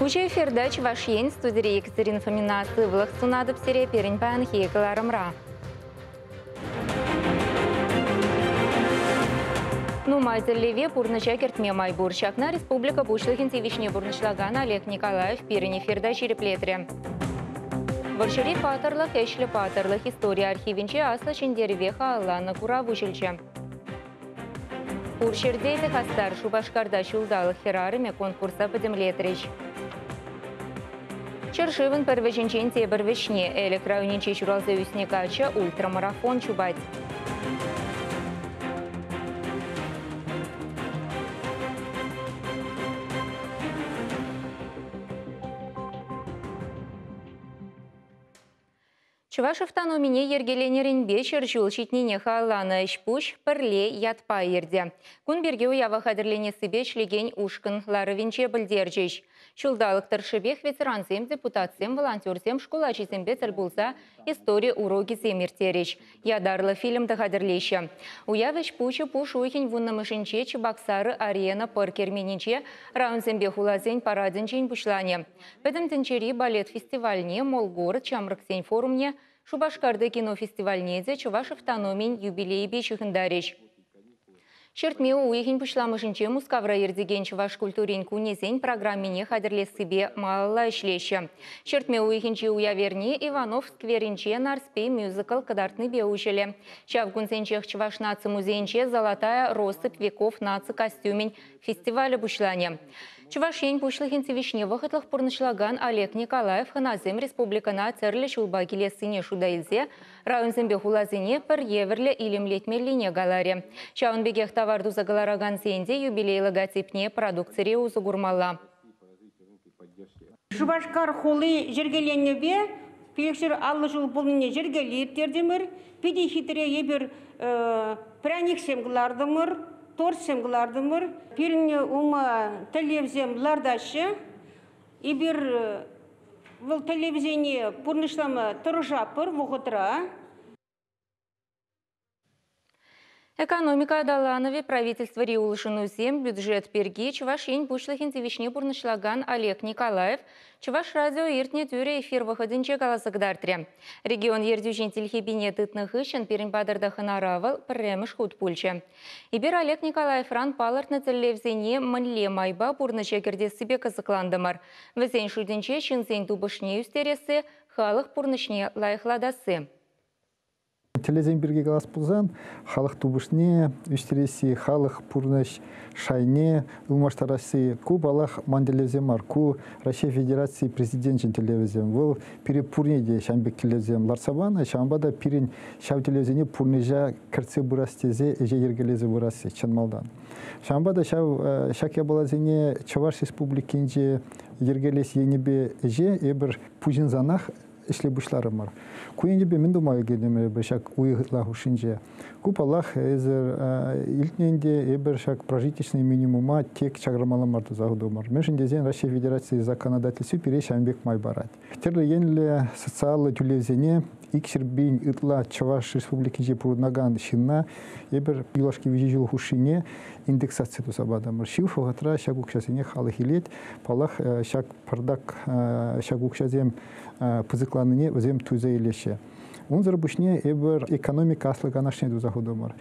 Уҫӑ эфирта Чӑваш Ен студире Екатерина Фомина сывлӑх сунатӑп сире пирӗн паянхи кӑларӑмра. Нумай тӗллеве пурнӑҫа кӗртме май пур. Ҫакна республика Пуҫлӑхӗн тивӗҫне пурнӑҫлакан Олег Николаев пирӗн эфирта ҫирӗплетрӗ. Вӑрҫӑри паттӑрлӑх, ӗҫлӗ паттӑрлӑх истори архивӗнче Аслӑ Ҫӗнтерӗве халалланӑ курав уҫӑлчӗ. Пур ҫӗрте те хастар Шупашкарта ҫулталӑк хӗрарӑмӗ конкурса пӗтӗмлетрӗҫ. Ҫӗршывӑн пӗр вӗҫӗнчен тепӗр вӗҫне Элӗк районӗнче ҫуралса ӳснӗ каччӑ ультрамарафон чупать. Чӑваш автономине йӗркеленӗренпе 100 ҫул ҫитнине халалланӑ ӗҫ-пуҫ «Пӗрле» ятпа иртӗ. Кун пирки уява хатӗрленессипе ӗҫлекен ушкӑн ларӑвӗнче пӗлтерчӗҫ. Ҫулталӑк тӑршшӗпех ветерансем, депутатсем, волонтерсем шкул ачисемпе тӗл пулса истори урокӗсем ирттерӗҫ. Ятарлӑ фильм та хатӗрлеҫҫӗ. Уяв ӗҫ-пуҫӗ пуш уйӑхӗн вуннӑмӗшӗнче Чебоксары арена пӑр керменӗнче районсемпе хуласен парадӗнчен пуҫланӗ. Пӗтӗм тӗнчери балет фестивальне, Молгород ҫамрӑксен форумне, Шупашкарти кино фестивальне те Чӑваш автономийӗн юбилейӗпе ҫыхӑнтарӗҫ. Ҫӗртме уйӑхӗн пуҫламӑшӗнче Мускавра иртекен чӑваш культурин кунӗсен программине хатӗрлессипе малалла ӗҫлеҫҫӗ. Ҫӗртме уйӑхӗнчи уяв эрни Иванов скверӗнче Нарспи мюзикл кӑтартнипе уҫӑлӗ. Ҫав кунсенчех Чӑваш наци музейӗнче «Золотая россыпь веков» наци костюмӗн фестивалӗ пуҫланӗ. Чӑваш Ен Пуҫлӑхӗн тивӗҫне вӑхӑтлӑх пурнӑҫлакан Олег Николаев хӑнасем республикӑна тӗрлӗ ҫулпа килессине шута илсе районсемпе хуласене пӗр евӗрлӗ илемлетмеллине каларӗ. Ҫавӑн пекех тавар туса кӑларакансен те юбилей логотипне продукцире усӑ курмалла. Шупашкар хули йӗркеленнипе 550 ҫул пулнине йӗркеллӗ ирттертӗмӗр. Питӗ хитре эпир пряниксем кӑлартӑмӑр, тортсем кӑлартӑмӑр. Пирӗн ума тӗллевсем лартаҫҫӗ. Эпир вӑл тӗллевсене пурнӑҫлама тӑрӑшатпӑр вӑхӑтра. Экономика аталанӑвӗ правительствӑри улшӑнусем бюджет пирки Чӑваш Ен Пуҫлӑхӗн тивӗҫне пурнӑҫлакан Олег Николаев Чӑваш радио иртнӗ тӳрӗ эфир вӑхӑтӗнче каласа кӑтартрӗ. Регион ертӳҫин тилхепине тытнӑ хыҫҫӑн пирӗн патӑрта хӑнара вӑл пӗрремӗш хут пулчӗ. Эпир Олег Николаевран палӑртнӑ тӗллевсене мӗнле майпа пурнӑҫа кӗртессипе кӑсӑклантӑмӑр. Вӗсен шутӗнче ҫынсен тупӑшне ӳстересси, халӑх пурнӑҫне лайӑхлатасси. Тӗллевсем пирки калас пулсан, халӑх тупӑшне ӳстересси, халӑх пурнӑҫ шайне ылмаштарасси ку, паллах, ман тӗллевсем мар. Ку Раҫҫей Федераци Президенчӗн тӗллевӗсем. Вӑл пире пурне те ҫавӑн пек тӗллевсем лартса панӑ, ҫавӑнпа та пирӗн ҫав тӗллевсене пурнӑҫа кӗртсе пырас тесе ӗҫе йӗркелесе пырасси чӑн малтан. Ҫавӑнпа та ҫав ҫак япаласене Чӑваш Республикинче йӗркелес енӗпе ӗҫе эпир пуҫӑнсанах ӗҫле пуҫларӑмӑр. Ку енӗпе мӗн тума ӳкертӗмӗр эпир ҫак уйӑх ытла хушшинче? Ку, паллах, эсӗр илтнӗ ӗнтӗ, эпир ҫак прожиточный минимума тек чакармалла мар туса хутӑмӑр. Мӗншӗн тесен Раҫҫей Федераци законодательстви пире ҫавӑн пек май парать. Тӗрлӗ енлӗ социаллӑ тӳлевсене 200 ытла Чӑваш Республикинче пурӑнакан ҫынна эпир юлашки виҫӗ ҫул хушшине индексаци туса патӑмӑр. Ҫывӑх вӑхӑтра ҫак укҫасене халӑх илет. Паллах, ҫак пӑртак ҫак укҫасем пысӑкланнине вӗсем туйса илеҫҫӗ. Унсӑр пуҫне эпир экономика аслӑ канашне туса хутӑмӑр.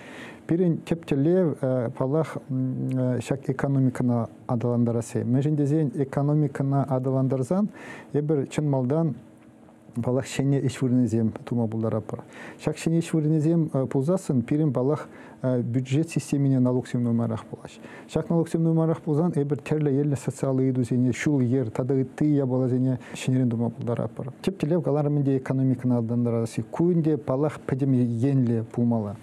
Пирӗн тӗп тӗллев, паллах, ҫак экономикӑна аталантарасси. Мӗншӗн тесен экономикӑна аталантарсан эпир чӑн малтан паллах, ҫӗнӗ ӗҫ вырӑнӗсем тума пултаратпӑр. Ҫак ҫӗнӗ ӗҫ вырӑнӗсем пулсассӑн пирӗн, паллах, бюджет системине налуксем нумайрах пулаҫ. Ҫак налуксем нумайрах пулсан эпир тӗрлӗ енлӗ социаллӑ ыйтусене, ҫул-йӗр тата ытти япаласене ҫӗнӗрен тума пултаратпӑр. Тӗп тӗллев каларӑм ӗнтӗ экономикӑна аталантарасси. Ку ӗнтӗ, паллах, пӗтӗм енлӗ пулмалла.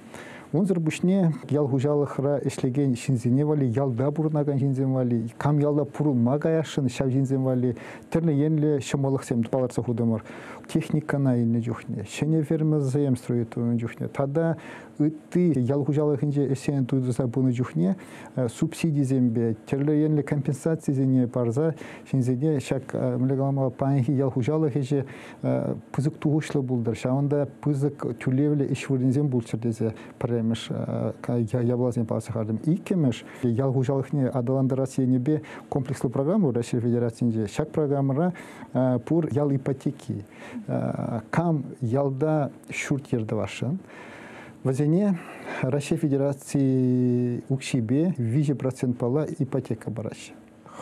Унсӑр пуҫне ял хуҫалӑхра ӗҫлекен ҫынсене валли, ялта пурӑнакан ҫынсем валли, кам ялта пурӑнма каясшӑн, ҫав ҫынсем валли тӗрлӗ енлӗ ҫӑмӑллӑхсем палӑртса хутӑмӑр. Техникӑна илнӗ чухне, ҫӗнӗ фермӑсем строить тунӑ чухне тата ытти ял хуҫалӑхӗнче ӗҫсене туса пынӑ чухне субсидисемпе, тӗрлӗ енлӗ компенсацисене парса ҫынсене ҫак, мӗнле каламалла, паянхи ял хуҫалӑх ӗҫӗ пысӑк тухӑҫлӑ пултӑр, ҫавӑнта пысӑк тӳлевлӗ ӗҫ вырӑнӗсем пулччӑр тесе пӗрре. Пӗрремӗш япаласене палӑртса хӑвартӑм. Иккӗмӗш, ял хуҫалӑхне аталантарас енӗпе комплекслӑ программа Раҫҫей Федерацийӗнче. Ҫак программӑра пур ял ипотеки. Кам ялта ҫурт-йӗр тӑвасшӑн, вӗсене Раҫҫей Федераци укҫипе 3%-пала ипотека параҫҫӗ.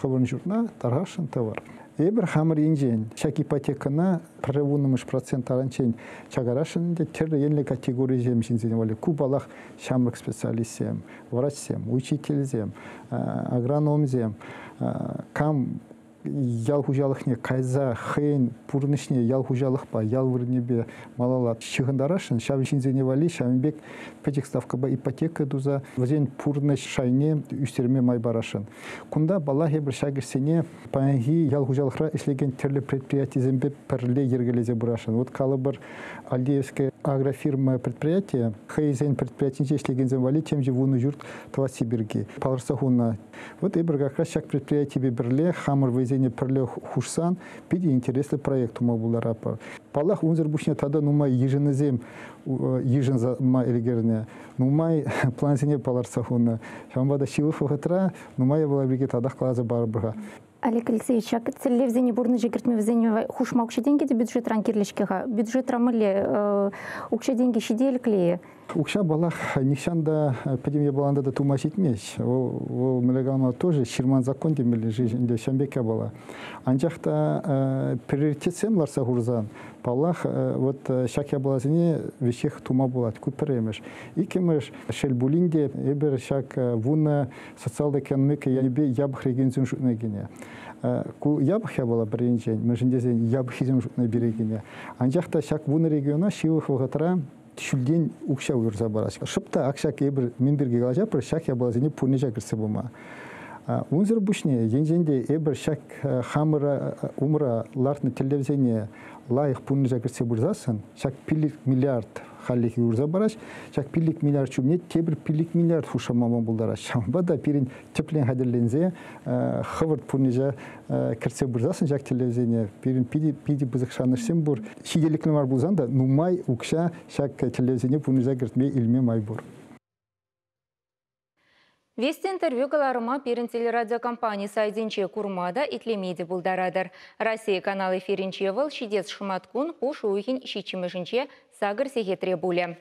Хӑвӑн ҫуртна тархасшӑн тӑвӑр. Эпир хамӑр енчен ҫак ипотекӑна 1,1% таранччен чакарасшӑн ӗнтӗ, тӗрлӗ енлӗ категорисем ҫынсене валли. Ку паллах ҫамрӑк специалистсем, врачсем, учительсем, агрономсем, кам ял хуҫалӑхне кайса хӑйӗн пурнӑҫне ял хуҫалӑхпа, ял вырӑнӗпе малалла ҫыхӑнтарасшӑн, ҫав ҫынсене валли ҫавӑн пек пӗчӗк ставкӑпа ипотека туса вӗсен пурнӑҫ шайне ӳстерме май парасшӑн. Кунта, паллах, эпир ҫак ӗҫсене паянхи ял хуҫалӑхра ӗҫлекен тӗрлӗ предприятисемпе пӗрле йӗркелесе пырасшӑн. Вот калӑпӑр, Альдеевская агрофирма предприятие хӑйсен предприятинче ӗҫлекенсем валли темҫе вунӑ ҫурт тӑвасси пирки палӑртса хунӑ. Вот эпир как раз ҫак предприятипе пӗрле хамӑр вӑйсене пӗрле хушсан питӗ интереслӗ проект тума пултаратпӑр. Паллах, унсӑр пуҫне тата нумай йышӑнусем йышӑнса ӗлкӗрнӗ, нумай плансене палӑртса хунӑ. Ҫавӑнпа та ҫывӑх вӑхӑтра нумай япала пирки татах каласа парӑпӑр-ха. Олег Алексеевич, ҫак тӗллевсене пурнӑҫа кӗртме вӗсене хушма укҫа-тенкӗ те бюджетран кирлӗ-ҫке-ха. Бюджетра мӗнле укҫа-тенкӗ ҫителӗклӗ-и? Укҫа, паллах, нихҫан та пӗтӗм япалана та тума ҫитмест. Вӑл мӗнле калама тоже ҫырман закон темелле-ши ӗнтӗ ҫавӑн пек япала. Анчах та приоритетсем лартса хурсан, паллах, вот ҫак япаласене веҫех тума пулать. Ку пӗрремӗш. Иккӗмӗш, шел пулин те, эпир ҫак вунӑ социаллӑ экономика енӗпе япӑх регионсем шутне кӗнӗ. Ку япӑх япала пӗр енчен, мӗншӗн тесен япӑххисем шутне пире кӗнӗ. Анчах та ҫак вунӑ региона ҫывӑх вӑхӑтра ҫӳлтен укҫа уйӑрса параҫ. Шӑп та ак ҫак эпир мӗн пирки калаҫатпӑр, ҫак япаласене пурнӑҫа кӗртсе пыма. Унсӑр пуҫне, енчен те эпир ҫак хамӑра умра лартнӑ тӗллевсене лайӑх пурнӑҫа кӗртсе пырсассӑн, ҫак 5 миллиард хальлӗхе уйӑрса параҫ, ҫак 5 миллиард ҫумне тепӗр 5 миллиард хушма пултараҫ. Ҫавӑнпа та пирӗн тӗплӗн хатӗрленсе хӑвӑрт пурнӑҫа кӗртсе пырсассӑн ҫак тӗллевсене пирӗн питӗ, питӗ пысӑк шанӑҫсем пур. Ҫителӗклӗ мар пулсан та нумай укҫа ҫак тӗллевсене пурнӑҫа кӗртме илме май пур. Вести интервью кӑларӑма пирӗн телерадиокомпани сайтӗнче курма та, итлеме те пултаратӑр. Россия канал эфирӗнче вӑл ҫитес шӑматкун пуш уйӑхӗн ҫиччӗмӗшӗнче сакӑр сехетре пулӗ.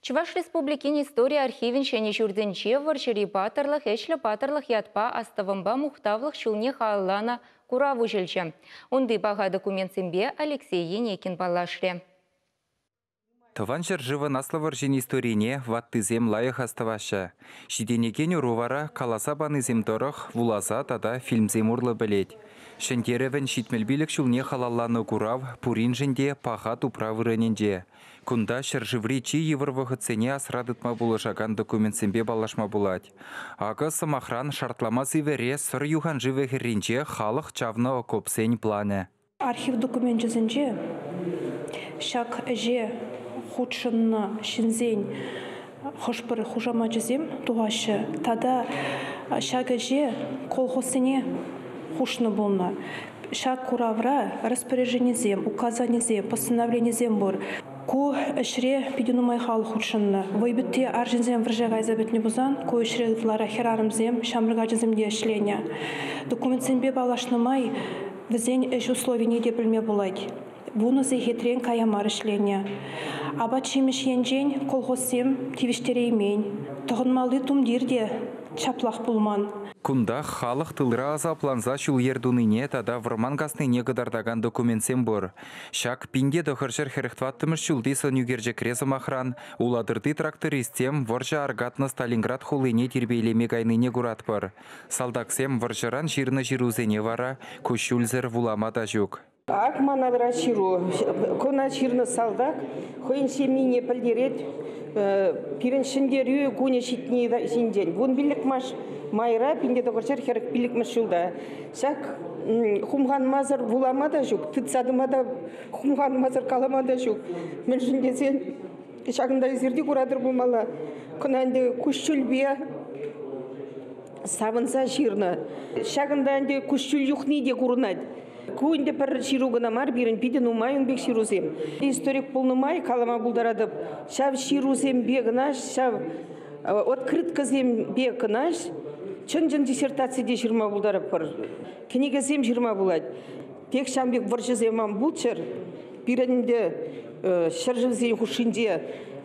Чӑваш Республикин истори архивӗн ҫӗнӗ ҫуртӗнче вӑрҫӑри паттӑрлӑх, ӗҫлӗ паттӑрлӑх ятпа астӑвӑмпа мухтавлӑх ҫулне халалланӑ курав уҫӑлчӗ. Унти паха документсемпе Алексей Енейкин паллашрӗ. Тӑван ҫӗршывӑн аслӑ вӑрҫин историне ваттисем лайӑх астӑваҫҫӗ. Ҫитӗнекен ӑру вара каласа панисем тӑрӑх вуласа тата фильмсем урлӑ пӗлет. Ҫӗнтерӗвӗн 75 ҫулне халалланӑ курав пуриншӗн те паха тупра вырӑнӗнче. Кунта ҫӗршыври чи йывӑр вӑхӑтсене асра тытма пулӑшакан документсемпе паллашма пулать. Акӑ сӑмахран шартлама сивӗре Сӑр юханшывӗ хӗрринче халӑх чавнӑ окопсен планӗ. Архив докуменчӗсенче ҫак ӗҫе хутшӑннӑ ҫынсен хӑш-пӗр хушамачӗсем тухаҫҫӗ тата ҫак ӗҫе колхозсене хушнӑ пулнӑ. Ҫак куравра распоряженисем, указанисем, постановленисем пур. Ку ӗҫре питӗ нумай халӑх хутшӑннӑ. Вӑйпитти арҫынсем вӑрҫа кайса пӗтнӗ пулсан, ку ӗҫре ытларах хӗрарӑмсем, ҫамрӑк ачасем те ӗҫленӗ. Документсемпе паллашнӑ май вӗсен ӗҫ условине те пӗлме пулать. Вунӑ сехетрен кая мар ӗҫленӗ. Апат-ҫимӗҫ енчен колхозсем тивӗҫтереймен. Тӑхӑнмалли тумтир те чаплах пулман. Кунта халӑх тылра асапланса ҫул-йӗр тунине тата вӑрман каснине кӑтартакан документсем пур. Ҫак пинте тӑхӑрҫӗр хӗрӗх тӑваттӑмӗш ҫулти сӑн ӳкерчӗкре сӑмахран Улатӑрти трактористсем вӑрҫӑ аркатнӑ Сталинград хулине тирпейлеме кайнине куратпӑр. Салтаксем вӑрҫӑран ҫырнӑ ҫырусене вара куҫҫульсӗр вулама та ҫук. Ак ман алра ҫыру. Кӑна ҫырнӑ салтак хӑйӗн ҫемйине пӗлтерет, пирӗн ҫӗнтерӳ кунӗ ҫитни ҫинчен. Вун пиллӗкмӗш майра пинте тӑхӑрҫӗр хӗрӗх пиллӗкмӗш ҫулта. Ҫак хумханмасӑр вулама та ҫук, тытса тӑма та хумханмасӑр калама та ҫук. Мӗншӗн тесен ҫакӑнта эсир те куратӑр пулмалла. Кӑна ӗнтӗ куҫҫульпе савӑнса ҫырнӑ. Ҫакӑнта ӗнтӗ куҫҫуль юхни те курӑнать. Ку ӗнтӗ пӗр ҫыру кӑна мар, пирӗн питӗ нумай ун пек ҫырусем. Историк пулнӑ май калама пултаратӑп, ҫав ҫырусемпе кӑна, ҫав открыткӑсемпе кӑна чӑн-чӑн диссертаци те ҫырма пултаратпӑр. Кӗнекесем ҫырма пулать. Тек ҫавӑн пек вӑрҫӑсем ан пулччӑр. Пирӗн ӗнтӗ ҫӗршывсен хушшинче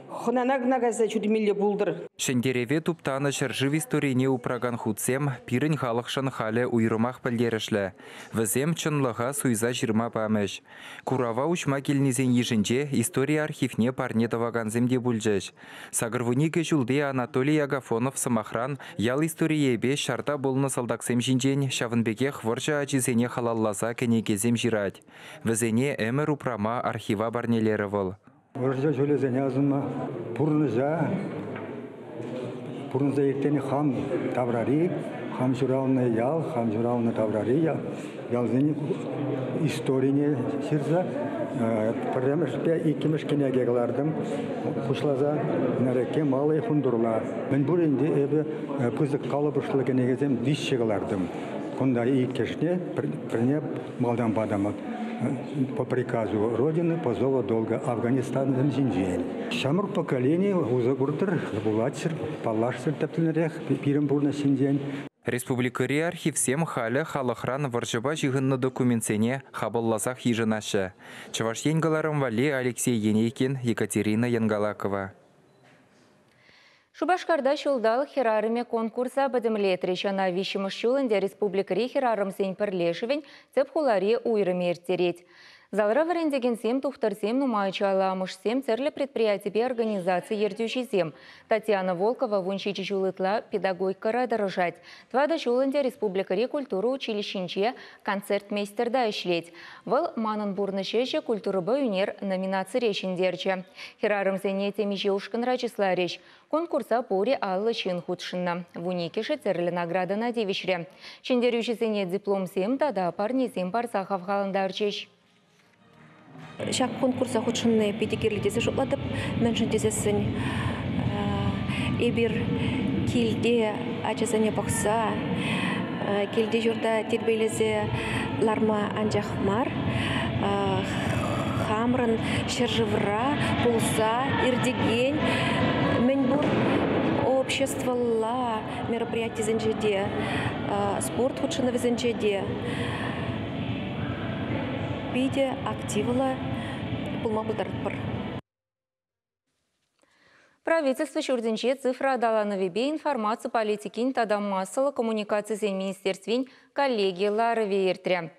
хӑнана кӑна кайса ҫӳремелле пултӑр. Ҫӗнтерӗве туптанӑ ҫӗршыв историне упракан хутсем пирӗн халӑхшӑн халӗ уйрӑмах пӗлтерӗшлӗ. Вӗсем чӑнлӑха суйса ҫырма памӗҫ. Курава уҫма килнисен йышӗнче истори архивне парне тӑвакансем те пулчӗҫ. 82 ҫулти Анатолий Агафонов, сӑмахран, ял историйӗпе ҫарта пулнӑ салтаксем ҫинчен, ҫавӑн пекех вӑрҫӑ ачисене халалласа кӗнекесем ҫырать. Вӗсене ӗмӗр упрама архива парнелерӗ вӑл. Вӑрҫӑ ҫулӗсене асӑнма пурнӑҫа пурӑнса ирттернӗ хам таврари, хам ҫуралнӑ ял, хам ҫуралнӑ таврари ялсен историне ҫырса пӗрремӗшпе иккӗмӗш кӗнеке кӑлартӑм. Пуҫласа Нареке Малый Хундурла. Мӗн пур ӗнтӗ эпӗ пысӑк калӑпӑшлӑ кӗнекесем 3 кӑлартӑм. Кунта иккӗшне пӗрне малтан патӑмӑр. По приказу Родины, по зову долга Афганистан ҫинчен. Ҫамрӑк поколени усӑ куртӑр, вулатчӑр, паллашчӑр тӗплӗнрех пирӗн пурнӑҫ ҫинчен. Республикӑри архивсем халӗ халӑхран вӑрҫӑпа ҫыхӑннӑ документсене хапӑлласах йышӑнаҫҫӗ. Чӑваш Ен кӑларӑм валли Алексей Енейкин, Екатерина Янгалакова. Шупашкарта ҫулталӑк хӗрарӑмӗ конкурса пӗтӗмлетрӗҫ. Ӑна виҫҫӗмӗш ҫул ӗнтӗ республикӑри хӗрарӑмсен пӗрлешӗвӗн тӗп хулари уйрӑмӗ ирттерет. Залра вӗрентекенсем, тухтӑрсем, нумай ачаллӑ амӑшсем, тӗрлӗ предприятипе организаци ертӳҫисем. Татьяна Волкова 17 ҫул ытла педагогикӑра тӑрӑшать. 4 ҫул ӗнтӗ республикӑри культура училищинче концертмейстерта ӗҫлет. Вӑл «Манӑн пурнӑҫ ӗҫӗ» культурӑпа ӳнер номинацире ҫӗнтерчӗ. Хӗрарӑмсене темиҫе ушкӑнра чысларӗҫ. Конкурса пурӗ 50 ҫын хутшӑннӑ. 12-шӗ тӗрлӗ наградӑна тивӗҫрӗ. Ҫӗнтерӳҫӗсене дипломсем тата парнесем парса хавхалантарчӗҫ. Ҫак конкурса хутшӑнни питӗ кирлӗ тесе шутлатӑп. Мӗншӗн тесессӗн эпир килте ачасене пӑхса, килте ҫурта тирпейлесе ларма анчах мар, хамӑрӑн ҫӗршывра пулса иртекен мӗнпур обществӑлла мероприятисенче те, спорт хутшӑнӑвӗсенче те питӗ активлӑ пулма пултаратпӑр. Правительство ҫуртӗнче цифра аталанӑвӗпе информаци политикин тата массӑллӑ коммуникацисен министерствин коллеги ларӑвӗ иртрӗ.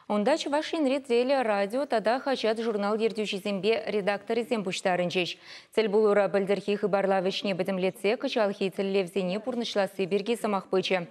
Унта Чӑваш Енри теле, радио тата хаҫат-журнал ертӳҫисемпе редакторӗсем пуҫтарӑнчӗҫ. Тӗлпулура пӗлтӗрхи хыпарлав ӗҫне пӗтӗмлетсе кӑҫалхи тӗллевсене пурнӑҫласси пирки сӑмах пычӗ.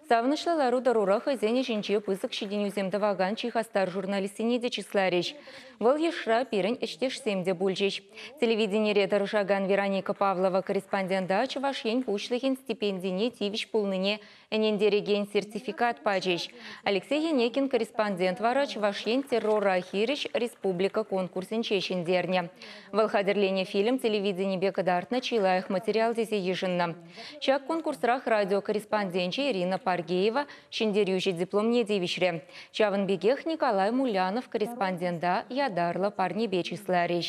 Савӑнӑҫлӑ лару-тӑрура хӑйсен ӗҫӗнче пысӑк ҫитӗнӳсем тӑвакан чи хастар журналистсене те чысларӗҫ. Вӑл йышра пирӗн ӗҫтешсем те пулчӗҫ. Телевиденире тӑрӑшакан Вероника Павлова корреспондента Чӑваш Ен Пуҫлӑхӗн стипендине тивӗҫ пулнине ӗнентерекен сертификат пачӗҫ. Алексей Енейкин корреспондент вара Чӑваш Ен террора хирӗҫ республика конкурсӗнче ҫӗнтернӗ. Вӑл хатӗрленӗ фильм телевиденипе кӑтартнӑ чи лайӑх материал тесе йышӑннӑ. Ҫак конкурсрах радио корреспонденчӗ Ирина Паргеева ҫӗнтерӳҫӗ дипломне тивӗҫрӗ. Ҫавӑн пекех Николай Мулянов корреспондента ятарлӑ парнепе чысларӗҫ.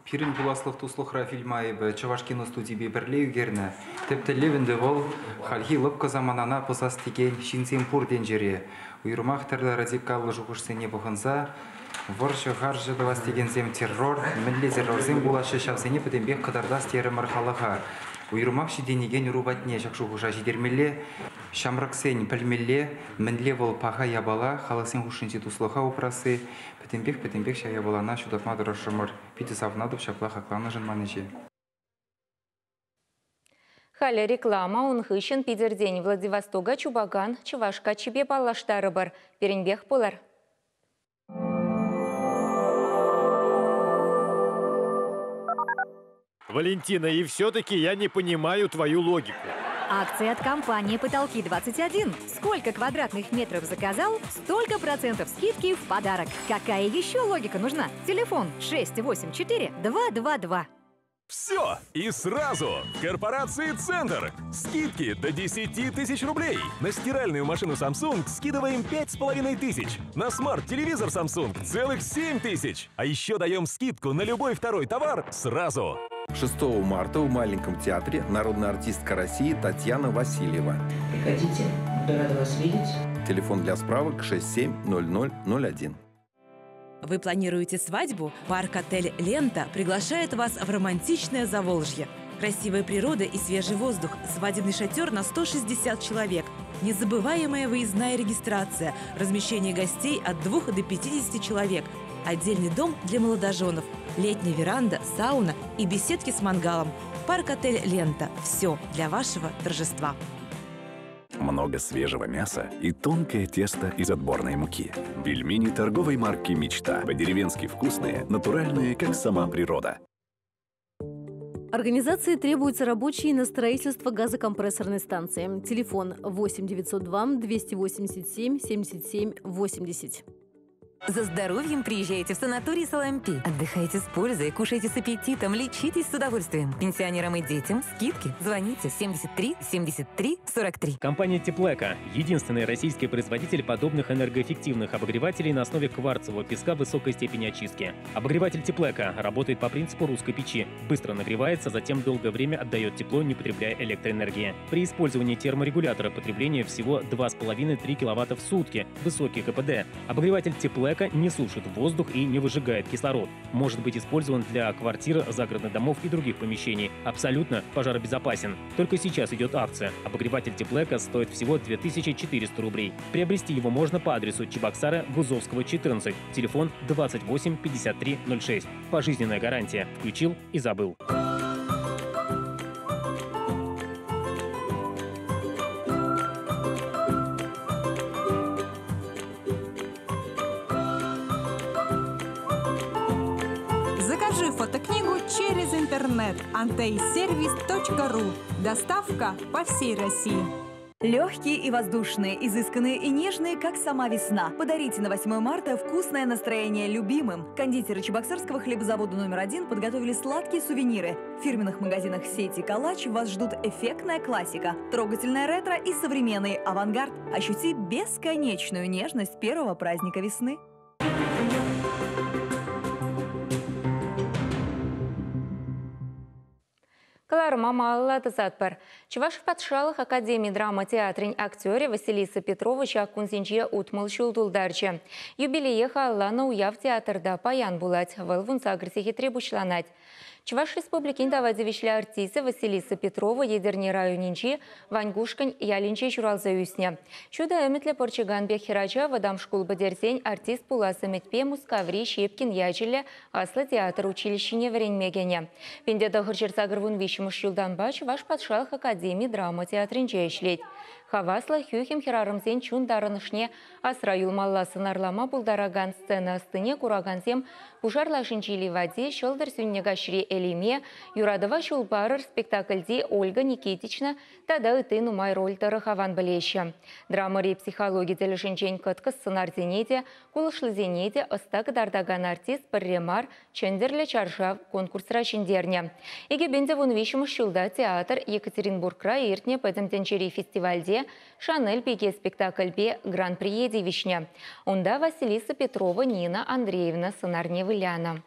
Пирӗн пуласлӑх туслӑхра фильма эпӗ Чӑваш киностудипе пӗрле ӳкернӗ. Тӗп тӗллев ӗнтӗ вӑл хальхи лӑпкӑ саманана пӑсас текен ҫынсем пур тӗнчере. Уйрӑмах тӗрлӗ радикаллӑ шухӑшсене пӑхӑнса вӑрҫӑ-харҫӑ тӑвас текенсем террор, мӗнле террорсем пулаҫҫӗ ҫавсене пӗтӗмпех кӑтартас терӗмӗр халӑха. Уйрӑмах ҫитӗнекен ӑру патне ҫак шухӑша ҫитермелле, ҫамрӑксен пӗлмелле, мӗнле вӑл паха япала, халӑхсен хушшинчи туслӑха упрасси, пӗтӗмпех-пӗтӗмпех ҫак япалана ҫутатма тӑрӑшрӑмӑр. Питӗ савӑнатӑп ҫапла хакланӑшӑн ман ӗҫе. Халӗ реклама, ун хыҫҫӑн Питӗртен Владивостока чупакан чӑваш каччипе паллаштарӑпӑр. Пирӗнпех пулӑр. Валентина, и все-таки я не понимаю твою логику. Акция от компании «Потолки-21». Сколько квадратных метров заказал, столько процентов скидки в подарок. Какая еще логика нужна? Телефон 684 222. Все и сразу! В корпорации «Центр». Скидки до 10 тысяч рублей. На стиральную машину Samsung скидываем 5500. На смарт-телевизор Samsung целых 7 тысяч. А еще даем скидку на любой второй товар сразу. 6 марта в Маленьком театре народная артистка России Татьяна Васильева. Приходите, буду рада вас видеть. Телефон для справок 670001. Вы планируете свадьбу? Парк-отель «Лента» приглашает вас в романтичное Заволжье. Красивая природа и свежий воздух, свадебный шатер на 160 человек, незабываемая выездная регистрация, размещение гостей от 2 до 50 человек, отдельный дом для молодоженов, летняя веранда, сауна и беседки с мангалом. Парк-отель «Лента». Все для вашего торжества. Много свежего мяса и тонкое тесто из отборной муки. Пельмени торговой марки «Мечта». По-деревенски вкусные, натуральные, как сама природа. Организации требуются рабочие на строительство газокомпрессорной станции. Телефон 8 902 287 77 80. За здоровьем приезжайте в санаторий Салампи. Отдыхайте с пользой, кушайте с аппетитом, лечитесь с удовольствием. Пенсионерам и детям скидки. Звоните 73 73 43. Компания «Теплэко» – единственный российский производитель подобных энергоэффективных обогревателей на основе кварцевого песка высокой степени очистки. Обогреватель «Теплэко» работает по принципу русской печи. Быстро нагревается, затем долгое время отдает тепло, не потребляя электроэнергии. При использовании терморегулятора потребление всего 2,5-3 киловатта в сутки, высокий КПД. Обогреватель «Теплэко» не сушит воздух и не выжигает кислород. Может быть использован для квартир, загородных домов и других помещений. Абсолютно пожаробезопасен. Только сейчас идет акция. Обогреватель «Теплэко» стоит всего 2400 рублей. Приобрести его можно по адресу Чебоксары, Гузовского, 14. Телефон 28 53 06. Пожизненная гарантия. Включил и забыл. Закажи фотокнигу через интернет anteyservice.ru. Доставка по всей России. Легкие и воздушные, изысканные и нежные, как сама весна. Подарите на 8 марта вкусное настроение любимым. Кондитеры Чебоксарского хлебозавода номер 1 подготовили сладкие сувениры. В фирменных магазинах сети «Калач» вас ждут эффектная классика, трогательная ретро и современный авангард. Ощути бесконечную нежность первого праздника весны. Кӑларӑма малалла тӑсатпӑр. Чӑваш патшалӑх академи драма театрӗн актерӗ Василиса Петрова ҫак кунсенче 60 ҫул тултарчӗ. Юбилее халалланӑ уяв театрта паян пулать. Вӑл 18 сехетре пуҫланать. Чӑваш Республикин тава тивӗҫлӗ артисчӗ Василиса Петрова Етӗрне районӗнчи Ванькушкӑнь ялӗнче ҫуралса ӳснӗ. Ҫутӑ ӗмӗтлӗ пӑрчӑкан пек хӗрача вӑтам шкул пӗтерсен артист пулас ӗмӗтпе Мускаври Щепкин ячӗллӗ аслӑ театр училищине вӗренме кӗнӗ. 1983 ҫултанпа Чӑваш патшалӑх академи драма театрӗнче ӗҫлет. Хаваслӑ хӳхӗм хӗрарӑмсен чун тарӑнӑшне асра юлмалла сӑнарлама пултаракан сцена ӑстине куракансем Пушар лашинчи Ливади, Ҫӑлтӑр сӳннӗ каҫри Элиме, Юратӑва ҫул парӑр спектакльти Ольга Никитична тата ытти нумай роль тӑрӑх аван пӗлеҫҫӗ. Драмӑри психологи тӗлӗшӗнчен кӑткӑс сӑнарсене те, кулӑшлисене те ӑста кӑтартакан артист пӗрре мар Чӗнтӗрлӗ чаршав конкурсра ҫӗнтернӗ. 2013 ҫулта театр Екатеринбургра иртнӗ Пӗтӗм тӗнчери фестивальте «Шанель пике» спектакльпе гран-прие тивӗҫнӗ. Унта Василиса Петрова Нина Андреевна сӑнарне вылянӑ.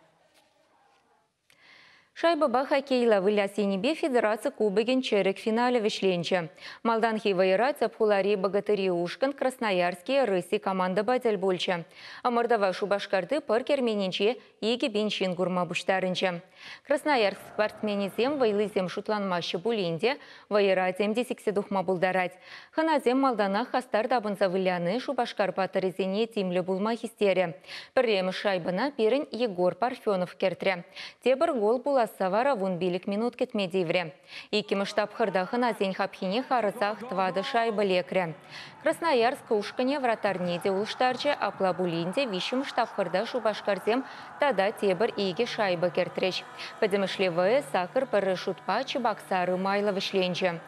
Шайбӑпа хоккейла выляс енӗпе федераци кубокӗн чӗрӗк финалӗ вӗҫленчӗ. Малтанхи вӑйӑра тӗп хулари «Богатыри» ушкӑн Красноярские рыси командӑпа тӗл пулчӗ. Ӑмӑртӑва Шупашкарти пӑр керменӗнче 2000 ҫын курма пуҫтарӑнчӗ. Красноярск спортсменӗсем вӑйлисем шутланмаҫҫӗ пулин те вӑйӑра тем те сиксе тухма пултарать. Хӑнасем малтанах хастар тапӑнса выляни Шупашкар паттӑрӗсене тимлӗ пулма хистерӗ. Пӗрремӗш шайбӑна пирӗн Егор Парфенов кӗртрӗ. Тепӗр гол пуласса вара 15 минут кӗтме тиврӗ. Иккӗмӗш тапхӑрта хӑнасен хапхине харӑсах 4 шайба лекрӗ. Красноярск ушкӑнӗ вратарьне те улӑштарчӗ, апла пулин те виҫҫӗмӗш тапхӑрта Шупашкарсем тата тепӗр 2 шайба кӗртрӗҫ. Пӗтӗмӗшле вӑйӑ сакӑр пӗрре шутпа Чебоксары майлӑ вӗҫленчӗ.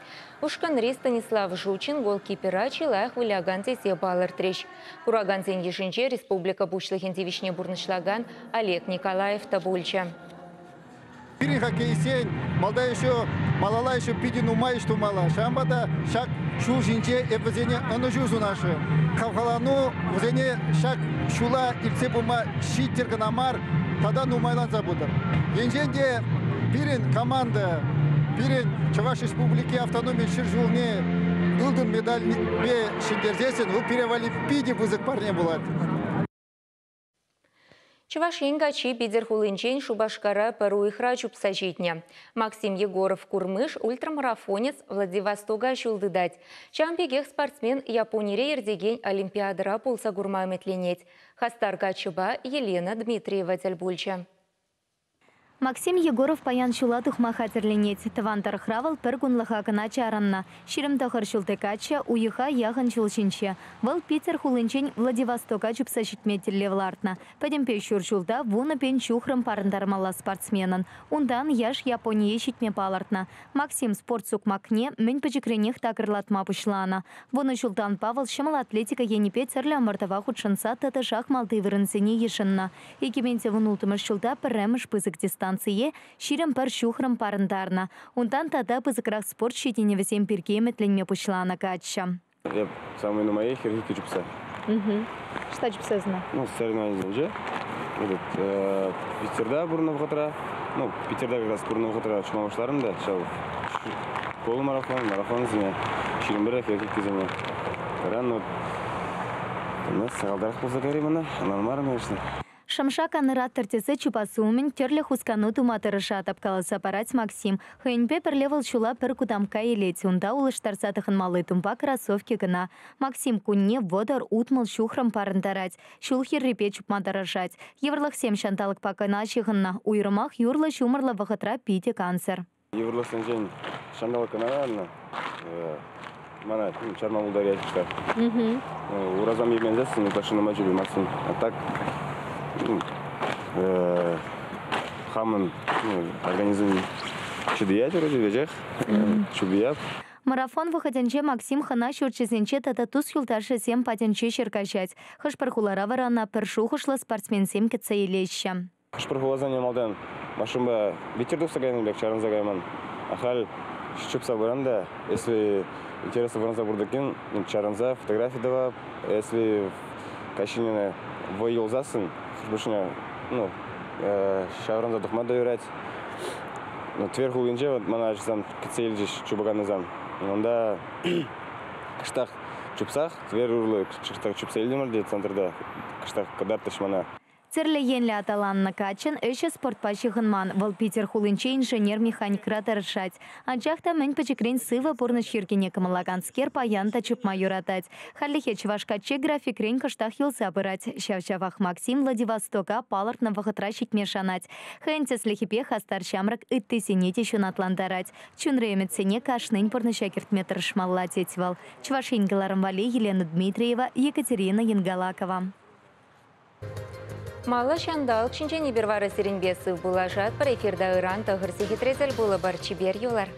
Ушкӑнри Станислав Жучин голкипера чи лайӑх вылякан тесе палӑртрӗҫ. Куракансен йышӗнче республика Пуҫлӑхӗн тивӗҫне пурнӑҫлакан Олег Николаев та пулчӗ. Пирӗн хоккеистсен малта еще малалла еще питӗ нумай ӗҫ тумалла. Ҫавӑнпа та ҫак ҫул ҫинче эп вӗсене ӑнӑҫу сунасшӑн. Хавхалану вӗсене ҫак ҫула иртсе пыма ҫиттӗр кӑна мар, тата нумайланса пытӑр. Енчен те пирӗн команда, пирӗн Чӑваш Республики автономи ҫӗршывне ылтӑн медальпе ҫӗнтерсессӗн, вӑл пире валли питӗ пысӑк парне пулать. Чӑваш Ен каччи Питӗр хулинчен Шупашкара пӗр уйӑхра чупса ҫитнӗ. Максим Егоров Курмыш ультрамарафонец Владивостока ҫул тытать. Ҫавӑн пекех спортсмен Японире иртекен Олимпиадӑра пулса курма ӗмӗтленет. Хастар каччӑпа Елена Дмитриева тӗл пулчӗ. Максим Егоров паян ҫула тухма хатӗрленет. Тӑван тӑрӑхра вӑл пӗр кунлӑха кӑна чарӑннӑ. 29 ҫулти каччӑ уйӑха яхӑн ҫул ҫинче. Вӑл Питӗр хулинчен Владивостока чупса ҫитме тӗллев лартнӑ. Пӗтӗмпе ҫур ҫулта 10 000 ҫухрӑм парӑнтармалла спортсменӑн. Унтан яш Японие ҫитме палӑртнӑ. Максим спорт сукмакне мӗн пӗчӗкренех такӑрлатма пуҫланӑ. 10 ҫултанпа вӑл ҫӑмӑл атлетика енӗпе тӗрлӗ ӑмӑртӑва хутшӑнса тӑтӑшах малти вырӑнсене йышӑннӑ. 2016 ҫулта пӗрремӗш пысӑк дистанцие 21 ҫухрӑм парӑнтарнӑ. Унтан тата пысӑкрах спорт ҫитӗнӗвӗсем пирки ӗмӗтленме пуҫланӑ каччӑ. Эп самый нумай 42 чупса. Что чупсасына? Ну, соревнованиесенче. Этот, Питерда пурӑннӑ вӑхӑтра, ну, Питерда как раз пурӑннӑ вӑхӑтра чупма пуҫларӑм та, ҫав полумарафон, марафонсене, 21 хӗр-иккӗсене. Кайран, ну, сахалтарах пулса кайрӗ мана, ӑнланмарӑм, конечно. Шӑмшак ан ыраттӑр тесе чупас умӗн тӗрлӗ хускану тума тӑрӑшатӑп, каласа парать Максим. Хӑйӗнпе пӗрле вӑл ҫула пӗр кутамкка илет. Унта улӑштарса тӑхӑнмалли тумпа кроссовки кӑна. Максим кунне 30-60 ҫухрӑм парӑнтарать. Ҫул хӗррипе чупма тӑрӑшать. Йывӑрлӑхсем ҫанталӑкпа кӑна ҫыхӑннӑ. Уйрӑмах юрлӑ-ҫумӑрлӑ вӑхӑтра питӗ кансӗр. Йывӑрлӑхсенчен ҫанталӑк кӑна ларнӑ. Мана чарма пултарать что. Уразам йӗпенсессӗн ытлашши нумай чупаймастӑн. А так хамӑн организм ҫитӗять вроде веҫех, чупият. Марафон вӑхӑтӗнче Максим хӑна ҫурчӗсенче тата тус-юлташӗсем патӗнче ҫӗр каҫать. Хӑш-пӗр хулара вара ӑна пӗр шухӑшлӑ спортсменсем кӗтсе илеҫҫӗ. Хӑш-пӗр хуласене малтан машинпа ветер тухса кайнӑ пек чарӑнса кайман. Ахаль чупса пыран та, если интереслӗ вырӑнса пуртӑкин, чарӑнса фотографи тӑвап. Если каҫхине вӑй юлсассӑн, хӑш-пӗршне, ну, ҫаврӑнса тухма та юрать. Тверь хулинче вот мана ачасем кӗтсе илчӗҫ чупаканнисем. Унта кӑштах чупсах, Тверь урлӑ кӑштах чупса илтӗмӗр те центрта, кӑштах кӑтартрӗҫ мана. Тӗрлӗ енлӗ аталаннӑ каччӑн ӗҫӗ спортпа ҫыхӑнман. Вӑл Питӗр хулинче инженер-механикра тӑрӑшать. Анчах та мӗн пӗчӗкрен сывӑ пурнӑҫ йӗркине кӑмӑллаканскер паян та чупма юратать. Хальлӗхе чӑваш каччи графикрен кӑштах юлса пырать. Ҫав-ҫавах Максим Владивостока палӑртнӑ вӑхӑтра ҫитме шанать. Хӑйӗн тӗслӗхӗпе хастар ҫамрӑк ыттисене те ҫунатлантарать. Чунри ӗмӗтсене кашнин пурнӑҫа кӗртме тӑрӑшмалла, тет вӑл. Чӑваш Ен кӑларӑм валли Елена Дмитриева, Екатерина Янгалакова. Малла ҫанталӑк ҫинчен эпир вара сирӗнпе сыв пулашатпӑр. Эфирта ыран 9 сехетре тӗл пулӑпӑр. Чипер юлар.